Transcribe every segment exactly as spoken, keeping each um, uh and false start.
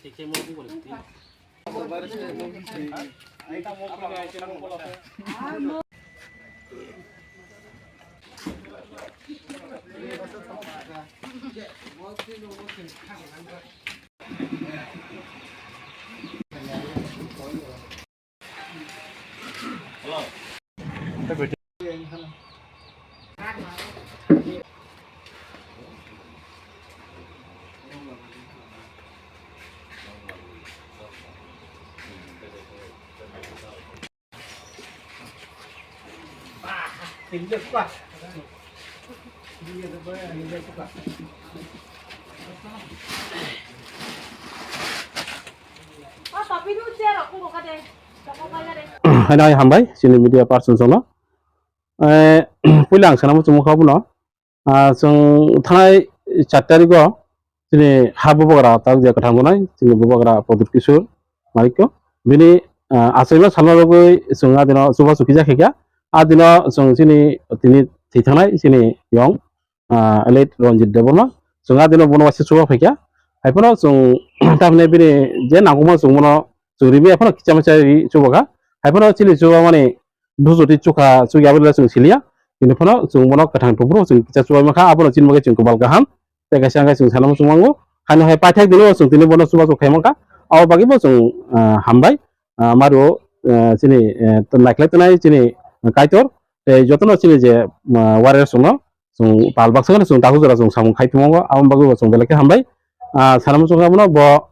Haino hai hambai chini media person sono. Eh, puila ang sana muchung kha bono. Ah, chwng thanai char tarigo chini ha bubagra tak je kwthang tongnai, chini bubagra Pradyot Kishore Manikya. Bini, ah, achaima salma bagwi chwng a dino chubachu kisa khaikha. A dino chwng chini tini thwi thangnai chini yong, ah, late Ranjit Debbarma. Chwng a dino bono waisa chuba phaikha. Haiphano chwng tamni bini je nangkukma chwng bono chwng rimi haiphano kicha macha ri chubakha. Haiphano chini chubamani Dujoti chukha chukya abo le chwng siliya. Bini phano chwng bono kwthang tubro chwng kicha chubai mankha, abono chini bagwi chwng kwbal kaham. Tei kaisa hwnkhe chwng sana muchung mango. Haino hai paithak dino chwng tini bono chubachu khai mankha. Abo bagwi bo chwng, ah, hambai. Ah, mario, ah, chini, eh, naikhlai tongnai chini Kaitor. Tei jotono chini je, ah, warriors rokno chwng pal baksa kheno chwng takhuk jora chwng samung khai tongo. Abo bagwi bo chwng belai khe hambai. Ah, sana muchung abono bo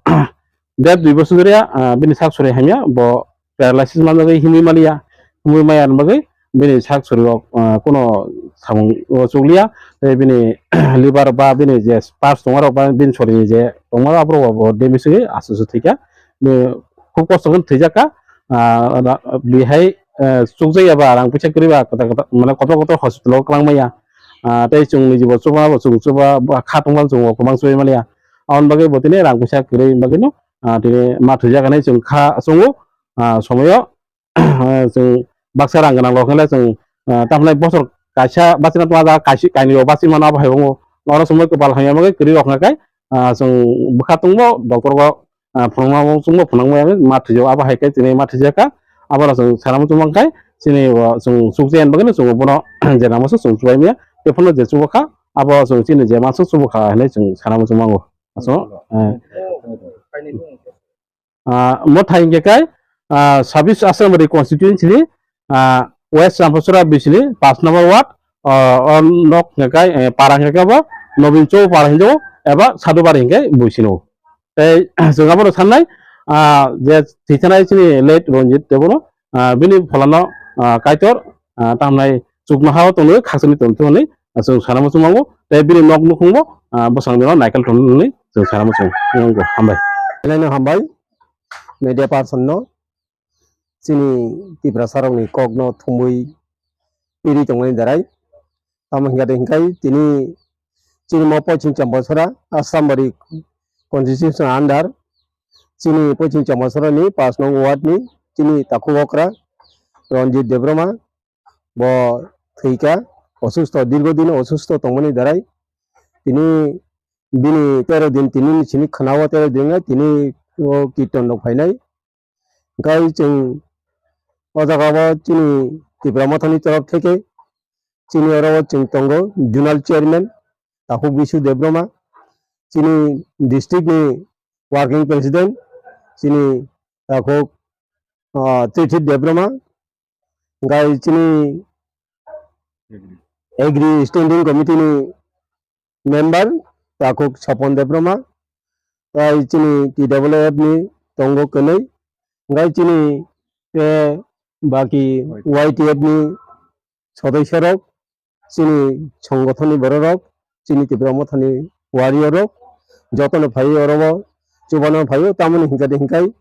der dui bosor dhoriya, ah, bini sak sori hamya, bo paralysis manjagwi himwi maliya, himwi maya ni bagwi bini sak sori o, ah, kuno samung o chukliya, tei bini liver ba bini je parts tongmarok ba bini sori ni je tongmarok aborok bo damage wngwi asu su thwikha. Bini khub kosto khe thwijakha, ah, ra-, bihai, eh, chukjakya ba rang puisa kwrwi ba kwtal kwtal mane kotor kotor hospital o kwlangmaya, ah, tei chwng ni jibo chuba bo chwng chuba ba kha tongma chwng bo kwbang chubai maliya. Aboni bagwi bo tini rang puisa kwrwi bagwi no, ah, tini ma thwijak hinwi chwng kha chwngo, ah, somoyo, ah, chwng baksa rang gwnang rok hinle chwng, ah, tamhinai bosor kaisa bachina tongma jaga kaisi kainwi rok bachimano abo hai wngo. Oro somoi kwpal hamya bagwi kwrwi rok hwnka khe, ah, chwng bwkha tongbo doctor rok, ah, phunukma chwngbo phunukma ma thwijak abo hai khe tini ma thwijak kha. Abono chwng sana muchung mankhe chini bo chwng chukjagani bagwi no chwng bono je nangma se chwng chubai maya. Tei phano je chubakha abo chwng chini je mansa chubakha hinwi chwng sana muchung mango. Aso, eh. Ah, mo thai hingke kai, ah, sabis Asrambari constituency ni, ah, West Ramphasora bisini paanch number ward, ah, o nok hingke kai, eh, para hingke bo Nobin Chowk para hinjo eba Sadubari hingke buisino. Tei chwng abono sanai, ah, je thwithanai chini late Ranjit Debbarma, ah, bini pholano, ah, Kaitor, ah, tamnai chuknohao tongwi khakchangni tongthok hwnwi, ah, chwng sana muchung mango. Tei bini nok nukhungbo, ah, bwskango naikol tong hwnwi chwng sana muchung mango. Hambai. Belai no hambai media person no chini Tiprasa rokni kok no thumwi iri tongmani darai. Tamo hingkha de hingkai tini chini mo Pochim Champachara Asrambari constituency under chini Pochim Champachara ni paanch nong ward ni chini takhuk okra Ranjit Debbarma bo thwikha, osusto, dirgo din osusto tongmani darai tini bini tero din tini ni simi khwnao tero din tini o kirtan rok phainai. Hingkai chwng o jaga o chini Tipra Mothani torof theke chini oro o chwng tongo zonal chairman takhuk Bisu Debbarma, chini district ni working president chini takhuk, ah, Trithip Debbarma, hingkai chini agri standing committee ni member takhuk Sapon Debbarma, tai chini T W F ni tongo kwnwi, hingkai chini, eh, baki Y T F ni sodosyo rok, chini songothon ni borok rok, chini Tipra Mothani warrior rok, jotono phaiwi oro o chubano phaio, tamoni hingkha de hingkai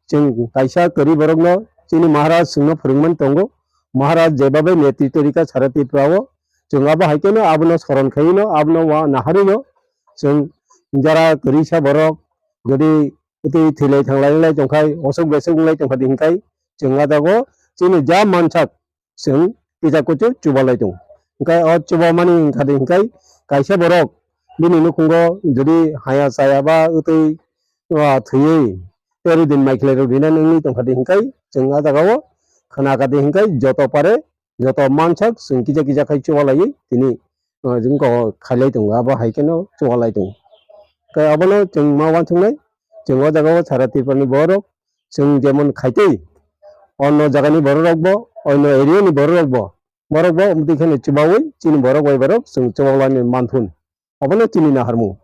chwng kaisa kwrwi borokno chini Maharaj chwngno phwrwngmani tongo. Maharaj jebabai netritwo rikha sara Tripura o, chwng abo hai kheno abono soron khaino, abono wa naharino chwng jara kwrwisa borok jodi twi thwilai thanglai wnglai tongkhai, osok besok wnglai tongkha de hingkai chwng a jago chini ja mansak chwng tisa kuchuk chubalai tongo. Hingkhe o chubamani hingkha de hingkai kaisa borok bini nukhungo jodi haya chaya ba wtwi ah, thwiwi tero din mai khlai rw rina nungwi tongkha di hinkai chwng ah jagao khna kha di hinkai joto pare joto mansak chwng kisa kisa khai chubalaiwi tini, ah, chwng kok khailai tongo, abo hai kheno chubalai tongo. Khe abono chwng ma uansuknai, chwng o jagao sara Tripura ni borok chwng jemon khaitwi onno jagani borok rok bo, onno area ni borok rok bo, borok bo amtwi kheno chubawi chini borok bai borok chwng chubaklai manthun. Abono chini naharmung.